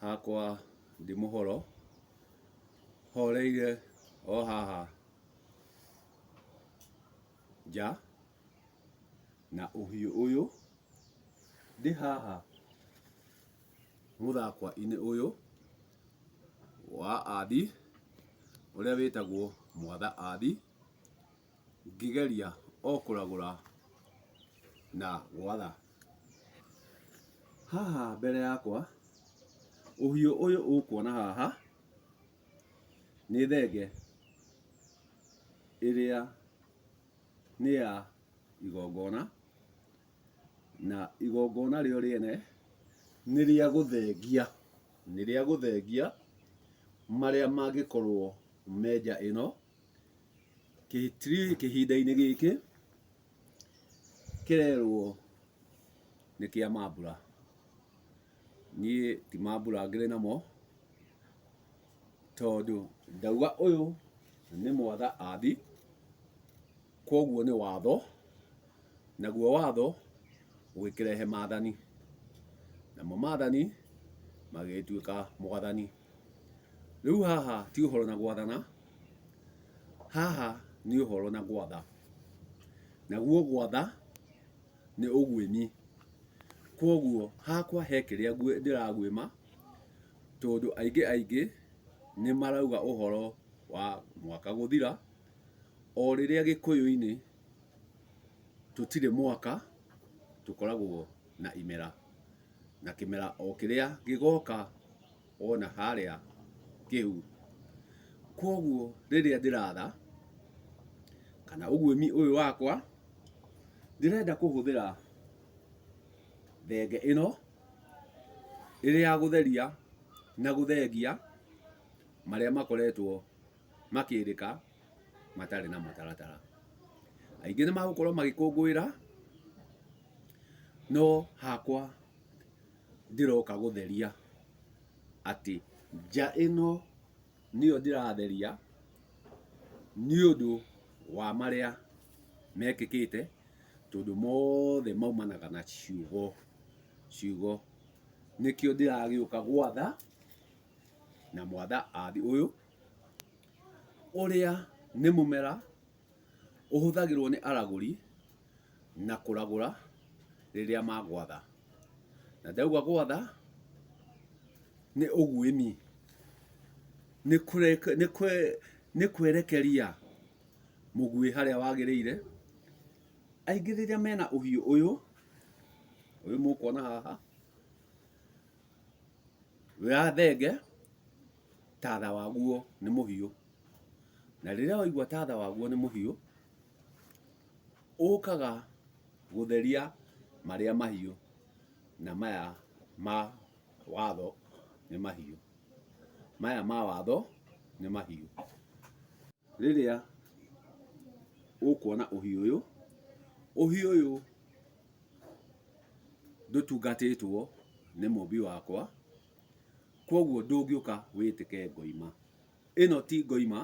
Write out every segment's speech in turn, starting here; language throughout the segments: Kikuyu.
Hakwa ndĩ mũhoro, horeire o haha nja na ũhiũ ũyũ. Ndĩ haha mũthakwa-inĩ ũyũ wa Athi ũrĩa wĩtagwo Mwatha Athi, ngĩgeria o kũragũra na gwatha. Haha mbere yakwa, ũhiũ ũyũ ũkuona haha nĩ thenge ĩrĩa nĩ ya igongona, na igongona rĩo rĩene nĩ rĩa gũthengia, nĩ rĩa gũthengia marĩa mangĩkorwo me nja ĩno kĩhinda-inĩ gĩkĩ kĩrerwo nĩ kĩa mambura. Niĩ ti mambura ngĩrĩ namo, tondũ ndauga ũyũ nĩ mwatha athi, koguo nĩ watho, naguo watho ũgĩkĩrehe maathani, namo maathani magĩgĩtuĩka mwathani. Rĩu haha ti ũhoro na gwathana, haha nĩ ũhoro na gwatha. Naguo gwatha nĩ ũguĩmi. Kwoguo hakwa he kĩrĩa ndĩraguĩma, tondũ aingĩ aingĩ nĩ marauga ũhoro wa mwaka gũthira, o rĩrĩa gĩkũyũ-inĩ tũtirĩ mwaka, tũkoragwo na imera. Na kĩmera o kĩrĩa gĩgoka wona harĩa kĩu. Kwoguo rĩrĩa ndĩratha, kana ũguĩmi ũyũ wakwa, ndĩrenda kũhũthĩra thenge ĩno ĩrĩ ya gũtheria na gũthengia marĩa makoretwo makĩrĩka matarĩ na mũtaratara. Aingĩ nĩ magũkorwo magĩkũngũĩra, no hakwa ndĩroka gũtheria atĩ nja ĩno nĩyo ndĩratheria nĩ ũndũ wa marĩa mekĩkĩte, tondũ mothe maumanaga na ciugo, ciugo. Nĩkĩo ndĩragĩũka gwatha na mwatha athi ũyũ, ũrĩa nĩ mũmera ũhũthagĩrwo nĩ aragũri na kũragũra rĩrĩa magwatha. Na ndauga gwatha nĩ ũguĩmi, nĩ kwerekeria mũguĩ harĩa wagĩrĩire. Aingĩ rĩrĩa mena ũhiũ ũyũ, ũyũ mũkuona haha, wa thenge, tatha waguo nĩ mũhiũ. Na rĩrĩa waigua tatha waguo nĩ mũhiũ, ũkaga gũtheria marĩa mahiũ na maya ma watho nĩ mahiũ. Maya ma watho nĩ mahiũ. Rĩrĩa ũkuona ũhiũ ũyũ, ũhiũ ũyũ ndũtungatĩtwo nĩ mũmbi wakwa, kwoguo ndũngĩũka wĩtĩke ngoima. Ĩno ti ngoima,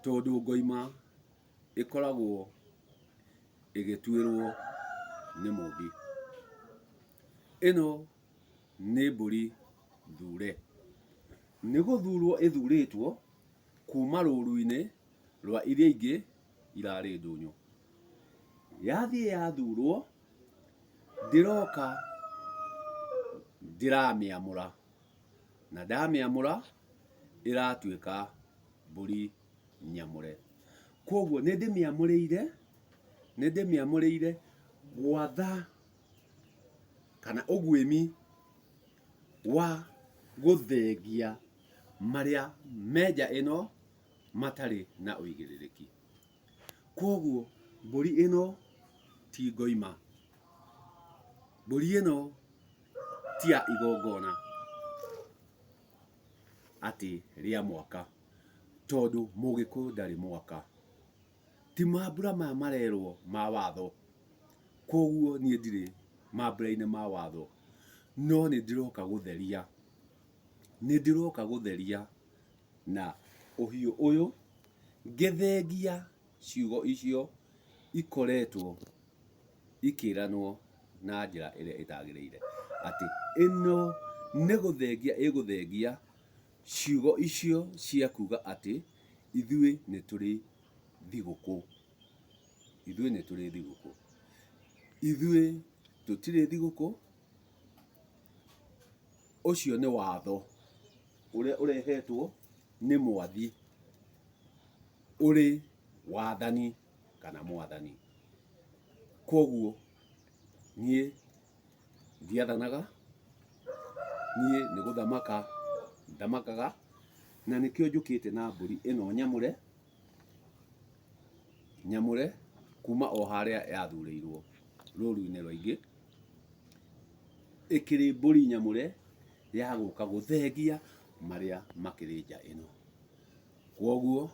tondũ ngoima ĩkoragwo ĩgĩtuĩrwo nĩ mũmbi. Ĩno nĩ mbũri thure. Nĩ gũthurwo ĩthurĩtwo kuma rũru-inĩ rwa iria ingĩ irarĩ ndũnyũ. Yathiĩ yathurwo, ndĩroka ndĩramĩamũra, na ndamĩamũra ĩratuĩka mbũri nyamũre. Kwoguo nĩ ndĩmĩamũrĩire, nĩ ndĩmĩamũrĩire gwatha kana ũguĩmi wa gũthengia marĩa me nja ĩno matarĩ na ũigĩrĩrĩki. Kwoguo mbũri ĩno ti ngoima, mbũri ĩno ti ya igongona atĩ rĩa mwaka, tondũ mũgĩkũyũ ndarĩ mwaka. Ti mambura maya marerwo ma watho, kwoguo niĩ ndirĩ mambura-inĩ ma watho, no nĩ ndĩroka gũtheria, nĩ ndĩroka gũtheria na ũhiũ ũyũ ngĩthengia ciugo icio ikoretwo ikĩranwo na njĩra ĩrĩa ĩtagĩrĩire, atĩ ĩno Nĩ gũthengia ĩgũthengia ciugo icio cia kuga atĩ ithuĩ nĩ tũrĩ thigũkũ. Ithuĩ nĩ tũrĩ thigũkũ. Ithuĩ tũtirĩ thigũkũ. Ũcio nĩ watho ũrĩa ũrehetwo nĩ mwathi ũrĩ wathani kana mwathani. Koguo niĩ ndiathanaga, niĩ nĩ gũthamaka thamakaga, na nĩkĩo njũkĩte na mbũri ĩno nyamũre, nyamũre kuma o harĩa yathurĩirwo rũru-inĩ rwa ingĩ, ĩkĩrĩ mbũri nyamũre ya gũka gũthengia marĩa makĩrĩ nja ĩno. Kwoguo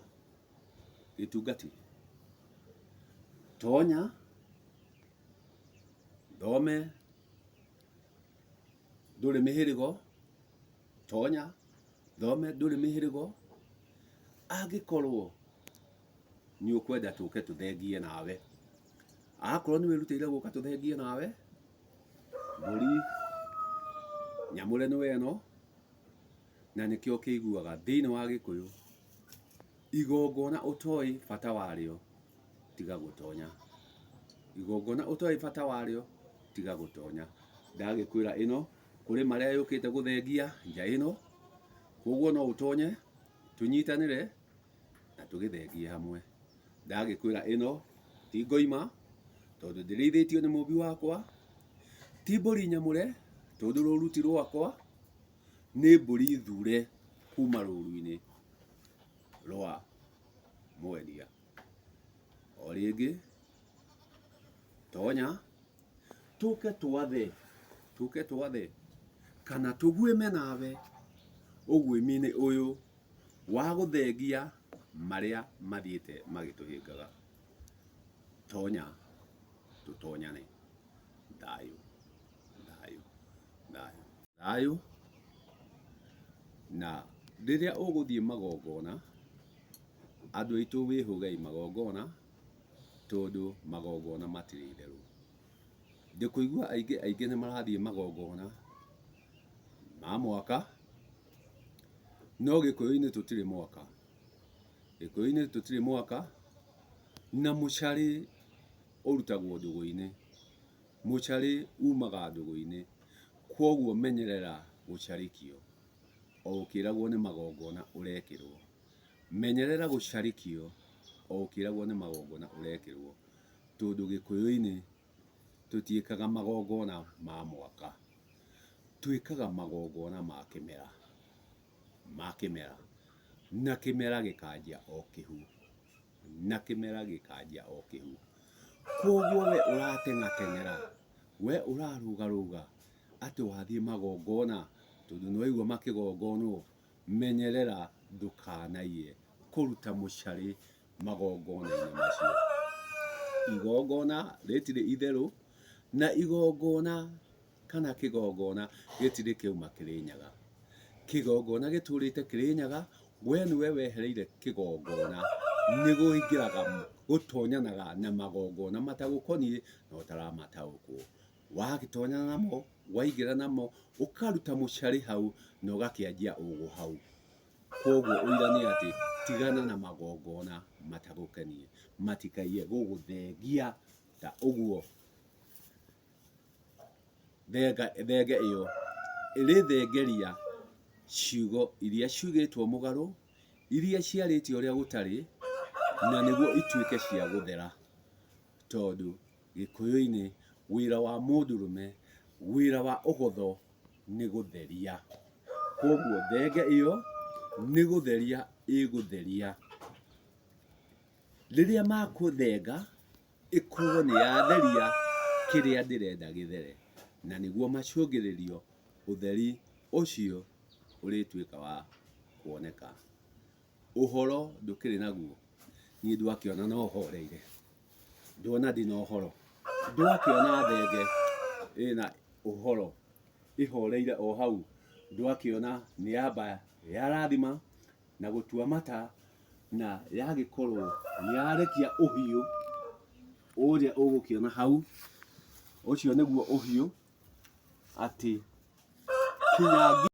gĩtungati, tonya thome ndũrĩ mĩhĩrĩgo, tonya thome ndũrĩ mĩhĩrĩgo, angĩkorwo nĩ ũkwenda tũke tũthengie nawe, akorwo nĩ wĩrutĩire gũka tũthengie nawe, mbũri nyamũre nĩwe ĩno, na nĩkĩo ũkĩiguaga thĩinĩ wa Gĩkũyũ, igongona ũtoĩ bata warĩo tiga gũtonya. Igongona ũtoĩ bata warĩo tiga gũtonya. Ndagĩkwĩra ĩno kũrĩ marĩa yũkĩte gũthengia nja ĩno, koguo no ũtonye tũnyitanĩre na tũgĩthengie hamwe. Ndagĩkwĩra ĩno ti ngoima tondũ ndĩrĩithĩtio nĩ mũmbi wakwa, ti mbũri nyamũre tondũ rũru ti rwakwa, nĩ mbũri thure kuma rũru-inĩ rwa mwendia. O rĩngĩ tonya tũke twathe, tũke twathe kana tũguĩme nawe ũguĩmi-inĩ ũyũ wa gũthengia marĩa mathiĩte magĩtũhĩngaga. Tonya tũtonyane. Thayũ, thayũ, thayũ. Thayũ. Na rĩrĩa ũgũthiĩ magongona, andũ aitũ wĩhũgei magongona, tondũ magongona matirĩ itherũ. Ndĩkũigua aingĩ aingĩ nĩ marathiĩ magongona ma mwaka, no Gĩkũyũ-inĩ tũtirĩ mwaka. Gĩkũyũ-inĩ tũtirĩ mwaka, na mũcarĩ ũrutagwo ndũgũ-inĩ. Mũcarĩ umaga ndũgũ-inĩ, kwoguo menyerera gũcarĩkio o ũkĩragwo nĩ magongona ũrekĩrwo. Menyerera gũcarĩkio o ũkĩragwo nĩ magongona ũrekĩrwo, tondũ Gĩkũyũ-inĩ tũtiĩkaga magongona ma mwaka, twĩkaga magongona ma kĩmera, ma kĩmera, na kĩmera gĩkanjia o kĩhu, na kĩmera gĩkanjia o kĩhu. Koguo we ũrateng'ateng'era, we ũrarũgarũga atĩ wathiĩ magongona tondũ nĩ waigua makĩgongonwo, menyerera ndũkanaiye kũruta mũcarĩ magongona-inĩ macio. Igongona rĩtirĩ itherũ, na igongona kana kĩgongona gĩtirĩ kĩauma Kĩrĩnyaga. Kĩgongona gĩtũrĩte Kĩrĩnyaga, we nĩwe wehereire kĩgongona nĩ kũingĩraga gũtonyanaga na magongona matagũkoniĩ na ũtaramataũkwo. Wagĩtonyana namo, waingĩra namo, ũkaruta mũcarĩ hau na ũgakĩanjia ũgũ hau. Koguo ũira nĩ atĩ tigana na magongona matagũkeniĩ, matikaiye gũgũthengia ta ũguo thenge ĩyo ĩrĩthengeria ciugo iria ciugĩtwo mũgarũ, iria ciarĩtio ũrĩa gũtarĩ, na nĩguo ituĩke cia gũthera. Tondũ Gĩkũyũ-inĩ wĩra wa mũndũrũme, wĩra wa ũgotho nĩ gũtheria. Koguo thenge ĩyo nĩ gũtheria ĩgũtheria. Rĩrĩa makũthenga ĩkorwo nĩ yatheria kĩrĩa ndĩrenda gĩthere, na nĩguo macũngĩrĩrio ũtheri ũcio ũrĩtuĩka wa kuoneka. Ũhoro ndũkĩrĩ naguo, niĩ ndwakĩona no horeire, ndwona ndĩna ũhoro, ndwakĩona thenge ĩna ũhoro ĩhoreire o hau, ndwakĩona nĩ yamba yarathima na gũtua mata na yagĩkorwo nĩ yarekia ũhiũ ũrĩa ũgũkĩona hau, ũcio nĩguo ũhiũ atĩ. Kinyangi.